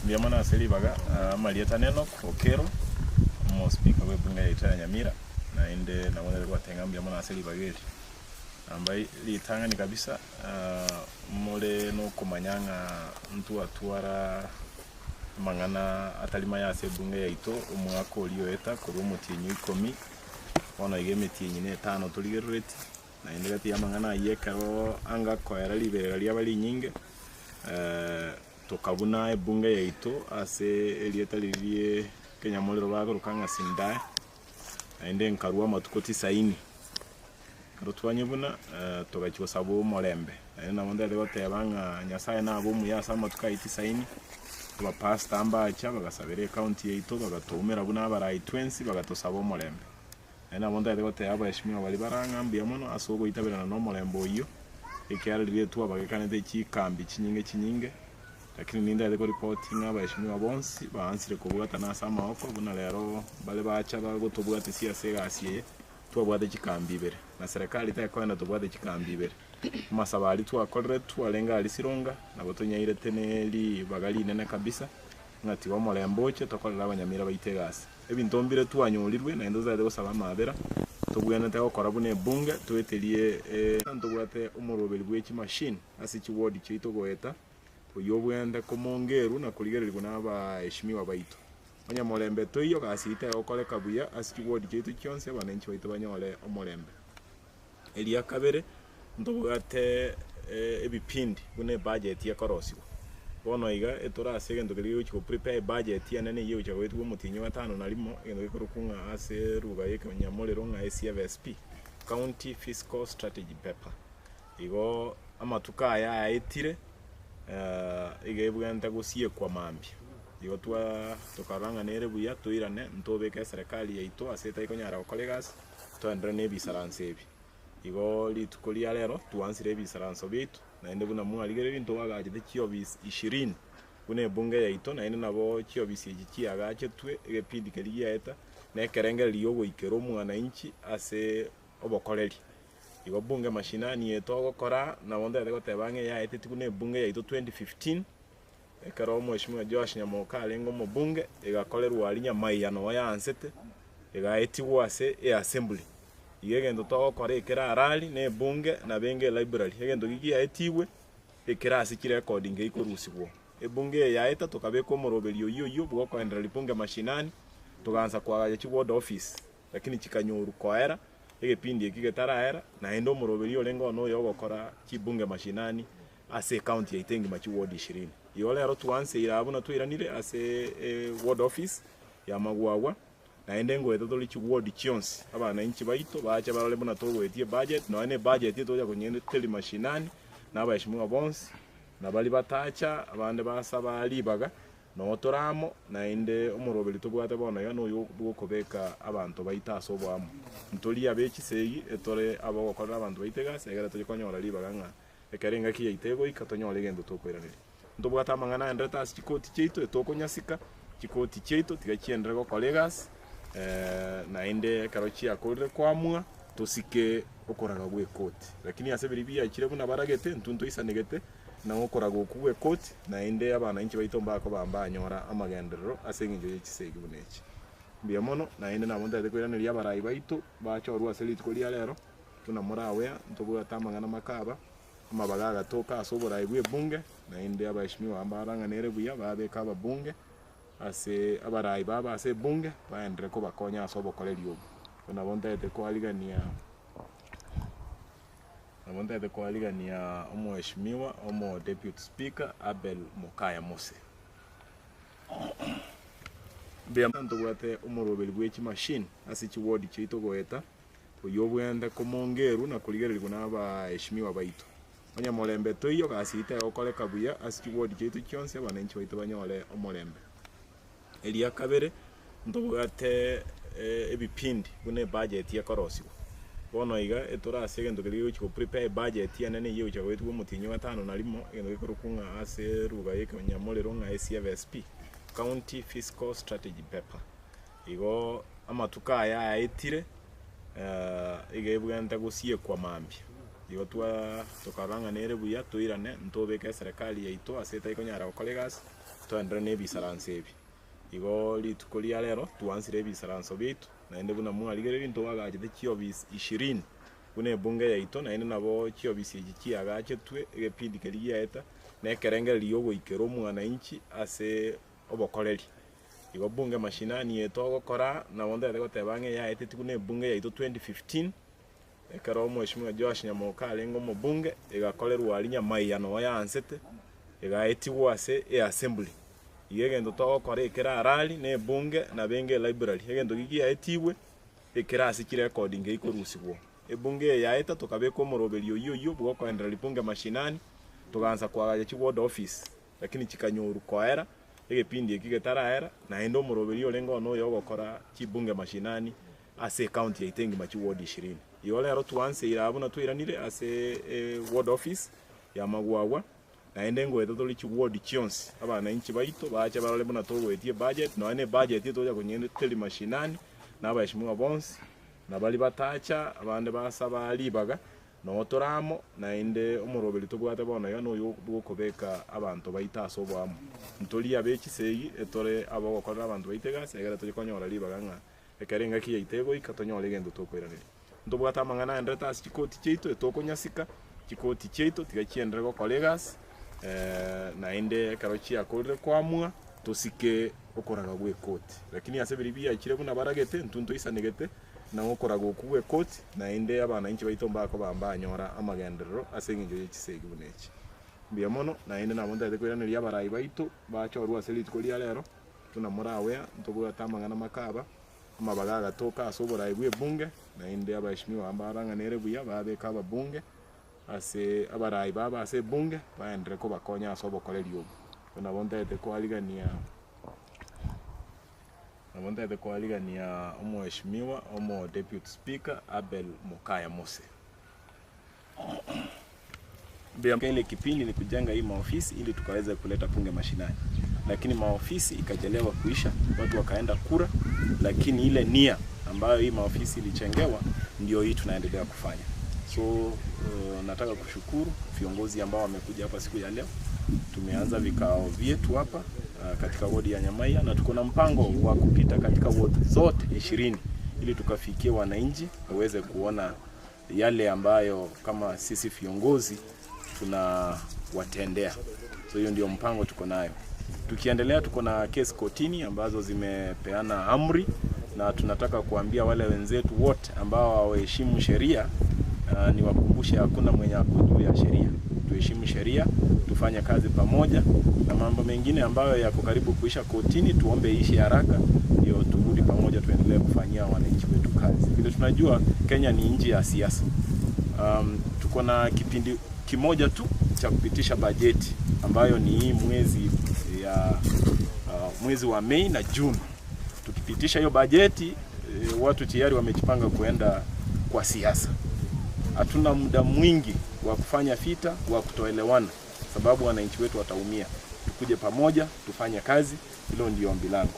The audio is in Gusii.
Mbuya mono ase ribaga, amarieta n'Enock Okero, omospeaker bw'ebunge yaito ya Nyamira, naende nabo nare gotenga mbuya mono ase ribaga eri. Namba ritang'ani kabisa, more nokomanya ng'a ntwatwara amang'ana atari maya ase ebunge yaito omwaka oria oeta korwa omotienyi o ikomi, bono iga emetienyi na etano torigerereti, naende gati y'amang'ana ayio ekero anga koera riberera riaba rinyinge. Tokabuna ebunge yaito ase erieta riria rie ekenyamorero bakoroka ng'a Sindae, naende nkarua amatuko tisaini. Ekero twanyebuna, togachia gosaba omorembe, naende nabo ntagete goteba ng'a Nyasaye nabe omuya ase amatuko ayio tisaini, abapastor mbacha bagasabera ecounty yaito bagatoumera buna abarai twensi bagatosaba omorembe. Naende nabo ntagete goteba abaheshimiwa baria bare ang'e mbuya mono ase ogoitaberana nomorembe oyio, ekiagera riria twabagekanete chikambi chinyinge chinyinge, lakini nintagete koripoti ng'a abaheshimiwa bonsi baansire kobwatana ase amaboko buna rero bare bacha bagotobwatisia ase egasi eye, twabwate chikambi ibere, na serikali tekoenda tobwate chikambi ibere. Amasabo aria twakorire twarenge aria Sironga, nabo tonyairete ne ribaga rinene kabisa, ng'a tiga omorembe oche tokorere abanyamira baito egasi. Ebinto mbire twanyorirwe, naende totagete gosaba amaabera, tobwenerete gokora buna ebunge, toeterie Ntobwate omoroberi bwe chimachine ase chiward chiaito goeta, oyio obwenerete komongerwa na korigererigwa na abaheshimiwa baito. Onye morembe toiyo, gasi eye tegokoreka buya ase chiward chiaito chionsi, abananchi baito banyore omorembe. Eria kabere, ntobwate ebipindi buna ebudget ekorosigwa. Bono iga etore ase egento keria kegochia go prepare ebudget enene eyio egochia goetwa omotienyi o gatano na rimo, egento gekorokwa ng'a ase eruga ya ekenyamorero ng'a CFSP, County Fiscal Strategy Paper. Igo amatuko aya aetire iga ebwenerete gosiekwa mambia. Igo twa tokarora ng'a nere buya toirane ntobeke eserekari yaito ase etari konyara gokora egasi. Toenderere nebisaranso ebi. Igo rituko ria rero twansire ebisaranso biaito, naende buna mwarigereria ntobagachete chiofisi ishirini buna ebunge yaito, naende nabo chiofisi echi chiagachetwe egepindi keria giaeta, na ekerengererio giogoikera omwananchi ase obokoreri. Igo bunge mashinani eye togokora nabo ntagete goteba ng'a eyaetetigwe buna ebunge yaito 2015, Ekero Omweshimiwa Joash Nyamoka arenge omobunge, egakorerwa aria Nyamaiya noo yaansete, egaetigwa ase eassembly. Igo egento togokora ekerarari na ebunge nabo enge elibrary. Egento ki giaetigwe, ekere ase chirecord ngeikorusigwa. Ebunge eye yaeta tokabeka omoroberi oyio oyio bwokoendereria bunge mashinani, togaansa koagacha chiward office, lakini chikanyorwa koera, egepindi eki getaraera, naende omoroberi orenge one oyo ogokora chibunge mashinani ase ecounty yaito engima chiward ishirini. Igo rero twanseire aa buna twairanire ase eward office ya Magwagwa, naende ngoeta tore chiward chionsi, abananchi baito bache barore buna togoetia ebudget, nonya na ebudget eye togocha konyeteria mashinani, na abaheshimiwa bonsi, na baria batacha, abande basaba ribaga, noo tore amo, naende omoroberi tobwate bono iga noyo bwokobeka abanto baito ase oboamo. Ntori abe chisegi, etore abogokorera abanto baito egasi, egere toche konyora ribaga ng'a Ekero engaki yaito egoika tonyore egento tokoiraneria. Ntobwate amang'ana aenderete ase chikoti chiaito etokonyasika, chikoti chiaito tiga chienderere gokora egasi, naende ekero chiakorire koamua tosike okoraga gwa ekoti. Lakini ase biria biachire buna baragete intwe ntoisanegete na okoraga okwo gwa ekoti, naende abananchi baito mbakoba mbanyora amagenderero ase eng'encho ye chisegi buna echi. Mbuya mono, naende nabo ntagete koiraneria abarai baito bachorwe ase rituko ria rero. Buna moragwea, ntobwate amang'ana makaba, amabaga agatoka ase oboraai bw'ebunge, naende abaheshimiwa mbarang'anere buya babeke ababunge ase abaraai babo ase ebunge, baenderere kobakonya ase obokoreri obwo. Igo nabo ntagete koarigania nabo ntagete koarigania omoheshimiwa omo deputy speaker Abel Mokaya Mose. Mbuya ntobwate omoroberi bwe chimachine ase chiward chiaito goeta. Oyio obwenerete komongerwa na korigererigwa nabaheshimiwa baito. Onye morembe toiyo, gasi eye tegokoreka buya ase chiward chiaito chionsi, abananchi baito banyore omorembe. Eria kabere, ntobwate ebipindi buna ebudget ekorosigwa. Bono iga etore ase egento keria kegochia go prepare ebudget enene eyio egochia goetwa omotienyi o gatano na rimo, egento gekorokwa ng'a ase eruga ya ekenyamorero ng'a CFSP, County Fiscal Strategy Paper. Igo amatuko aya aetire, iga ebwenerete gosiekwa mambia. Igo twa tokarora ng'a nere buya toirane ntobeke eserekari yaito ase etari konyara gokora egasi, Toenderere na ebisaranso ebi. Igo rituko ria rero twansire ebisaranso biaito, naende buna mwarigereria ntobagachete chiofisi ishirini buna ebunge yaito, naende nabo chiofisi echi chiagachetwe egepindi keria giaeta, na ekerengererio giogoikera omwananchi ase obokoreri. Igo bunge mashinani eye togokora nabo ntagete goteba ng'a eyaetetigwe buna ebunge yaito 2015, Ekero Omweshimiwa Joash Nyamoka arenge omobunge, egakorerwa aria Nyamaiya noo yaansete, egaetigwa ase eassembly. Igo egento togokora ekere arari na ebunge nabo enge elibrary. Egento ki giaetigwe, ekere ase chirecord ngeikorusigwa. Ebunge eye yaeta tokabeka omoroberi oyio oyio bwokoendereri bunge mashinani, togaansa koagacha chiward office. Lakini chikanyorwa koera, egepindi eki getaraera, naende omoroberi orenge one oyo ogokora chibunge mashinani ase ecounty yaito engima chiward ishirini. Igo rero twanseire aa buna twairanire ase eward office ya Magwagwa, naende ngoeta tore chiward chionsi, abananchi baito bache barore buna togoetia ebudget, nonya na ebudget etocha konyeteria mashinani, na abaheshimiwa bonsi, na baria batacha, abande basaba ribaga, Noo tore amo, naende omoroberi tobwate bono iga noyo bw'okobeka abanto baito ase oboamo. Ntori abe chisegi, etore ab'ogokorera abanto baito egasi, egere toche konyora ribaga ng'a ekero engaki yaito egoika tonyore egento tokoiraneria. Ntobwate amang'ana aenderete ase chikoti chiaito etokonyasika, chikoti chiaito tiga chienderere gokora egasi, naende ekero chiakorire koamua tosike okoraga gw'ekoti. Lakini ase biria biachire buna baragete, intwe ntoisanegete. Na okoraga okwo gw'ekoti, naende abananchi baito mbakoba mbanyora amagenderero ase engencho ye chisegi buna echi. Mbuya mono, naende nabo ntagete koiraneria abarai baito bachorwe ase rituko ria rero, buna moragwea ntobwate amang'ana makaba, amabaga agatoka ase oborai bw'ebunge, naende abaheshimiwa mbarang'anere buya babeke ababunge ase abarai babo ase ebunge baenderere kobakonya ase obokoreri obo. Nabo ntagete koarigania. Nabo ntagete koarigania Omweshimiwa omo Deputy Speaker Abel Mokaya Mose. Ile kipindi ni kujenga hii maofisi ili tukaweze kuleta bunge mashinani, lakini maofisi ikachelewa kuisha, watu wakaenda kura, lakini ile nia ambayo hii maofisi ilichengewa ndio hii tunaendelea kufanya. So nataka kushukuru viongozi ambao wamekuja hapa siku ya leo. Tumeanza vikao vyetu hapa katika wodi ya Nyamaiya na tuko na mpango wa kupita katika wodi zote 20 ili tukafikie wananchi waweze kuona yale ambayo kama sisi viongozi tunawatendea. So hiyo ndio mpango tuko nayo. Tukiendelea, tuko na kesi kotini ambazo zimepeana amri, na tunataka kuambia wale wenzetu wote ambao hawaheshimu sheria, niwakumbushe hakuna mwenye ako juu ya sheria. Tuheshimu sheria, tufanye kazi pamoja, na mambo mengine ambayo yako karibu kuisha kotini tuombe iishe haraka, ndio turudi pamoja, tuendelee kufanyia wananchi wetu kazi. Vile tunajua Kenya ni nchi ya siasa. Tuko na kipindi kimoja tu cha kupitisha bajeti ambayo ni hii mwezi ya mwezi wa Mei na Juni. Tukipitisha hiyo bajeti watu tayari wamejipanga kuenda kwa siasa. Hatuna muda mwingi wa kufanya vita, wa kutoelewana, sababu wananchi wetu wataumia. Tukuje pamoja, tufanye kazi. Hilo ndio ombi langu.